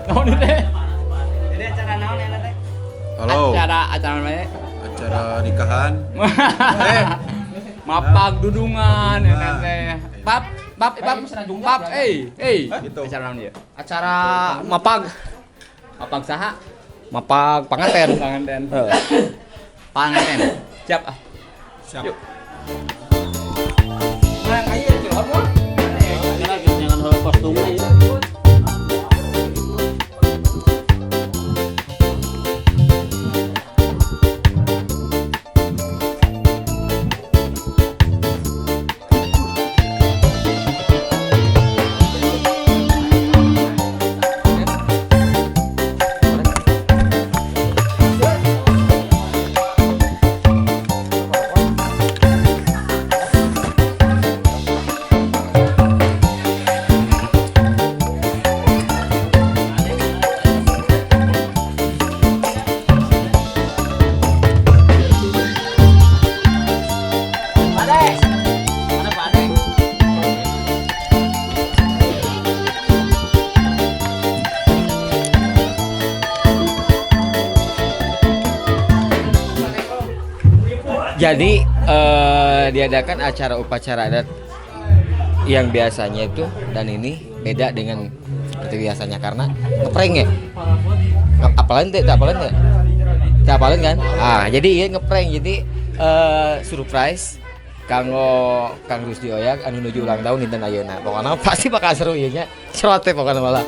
Naon ieu teh? Jadi acara naon enak teh? Halo. Acara acara namanya? Acara nikahan. Mapag dudungan ya teh. Pap, pap, pap, pap, eh, eh. Gitu. Acara naon ieu? Acara mapag. Mapag saha? Mapag panganten. Panganten. Heeh. Panganten. Siap ah. Siap. Yuk. Mang ayo cilor mah. Jangan kostumnya ya. Mana Pak Ade? Jadi diadakan acara upacara adat yang biasanya itu dan ini beda dengan seperti biasanya karena ngeprank ya. Apalan teh, apalan teh? Teu apalan kan? Ah, jadi iya ngeprank. Jadi surprise kanggo Kang Rusdi Oyak anu nuju ulang tahun dinten ayeuna. Pokoknya pasti bakal seru ieu nya. Cerot teh pokoknya malah.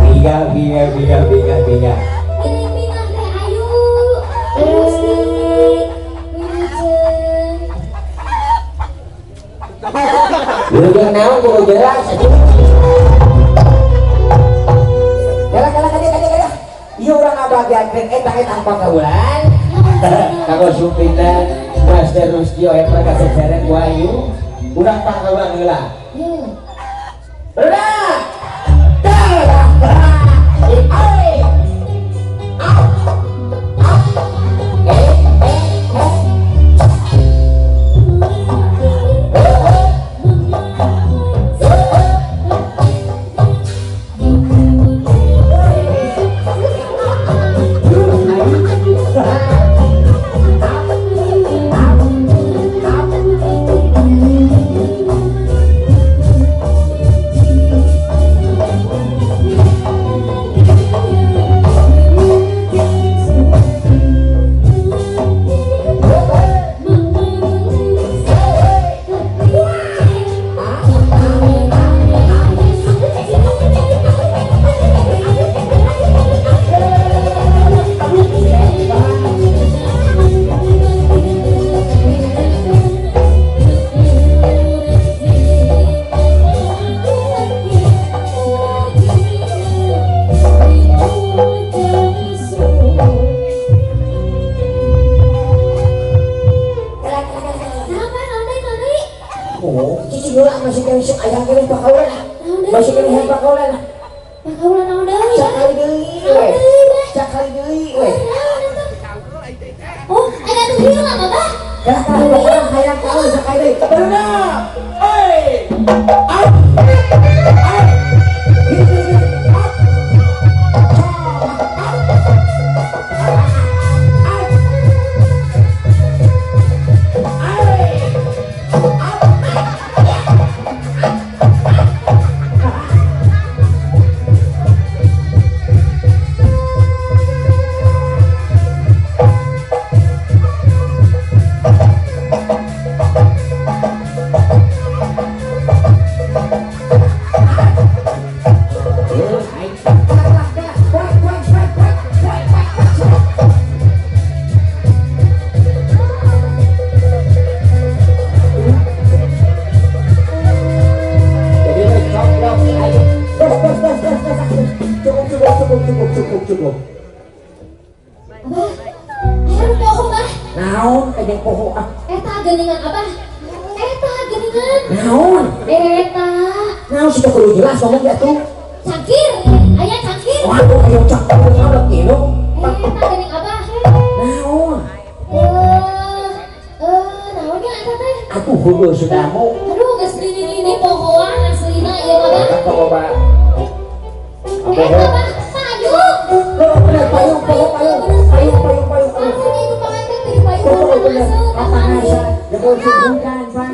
Biga biga biga biga biga. Geuning minah teh ayu. Gusti. Wilujeng. Wilujeng naon kudu jelas atuh. Kala kala kade kade kade. Ieu urang ngabagiakeun eta eta pangkaulan. Kanggo sumpinna Master Rusdi oe prakasa jarang Wahyu. Urang pangkaulan heula. Barudak. Dah. Ai. Au. Au. Eh eh eh. Oh, cicing heula masih kene sok aya kene pakaulan. Masih kene pakaulan. Pakaulan naon deui? Sakali deui we. Sakali deui we. Oh, aya nu hilang Abah. Dah pokokna hayang kaul sakali deui. Barudak. Oi. Au. Au. Cukup. Abah, aya nu poho bah. Naon kajeng poho ah? Eta geuningan Abah. Eta geuningan. Naon? Eta. Naon sudah kudu jelas ngomong ya tuh. Cangkir, aya cangkir. Waduh, ayo cangkir udah kilo. Eta geuning Abah. Naon? Naonnya eta teh? Atuh heueuh sudamu. Aduh, geus nini-nini pohoan aslina ieu mah Bah. Eta poho. Eta Bah, payung. Bener, payung, payung, payung, payung, payung, payung. Payung itu panganten dari payung Oh, bener. masuk ka mandi. Jaga hujan, Pan.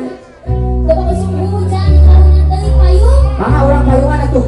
Jaga musim hujan, karunya teuing payung. Mangga urang payungan atuh.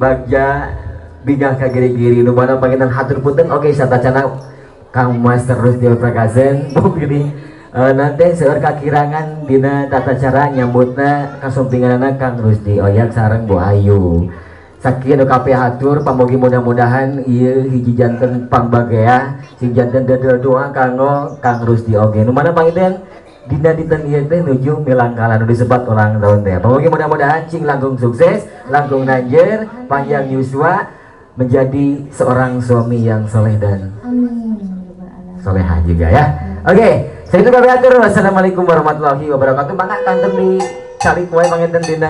Bagja bingah ka giri-giri. Nu mana panginten hatur punten oke satacana Kang Master Rusdi Prakasen mungkin nanti seueur kakirangan dina tata cara nyambutna kasumpinganana Kang Rusdi Oyak sareng Bu Ayu. Sakieu nu kapihatur, pamugi mudah-mudahan ieu hiji janten pangbagea sing janten dedel doa kanggo Kang Rusdi oge. Nu mana panginten dina dinten ieu teh nuju milangkala nu disebat ulang tahun teh. Pamugi mudah-mudahan cing langkung sukses, langkung nanjer, panjang yuswa, menjadi seorang suami yang soleh dan Amin. Ya Rabbal Alamin. soleha juga ya. Oke, saya itu kami atur. Wassalamualaikum warahmatullahi wabarakatuh. Mangga kanten dicalik wae panginten dina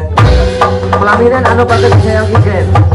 pelaminan anu patut disayangkeun.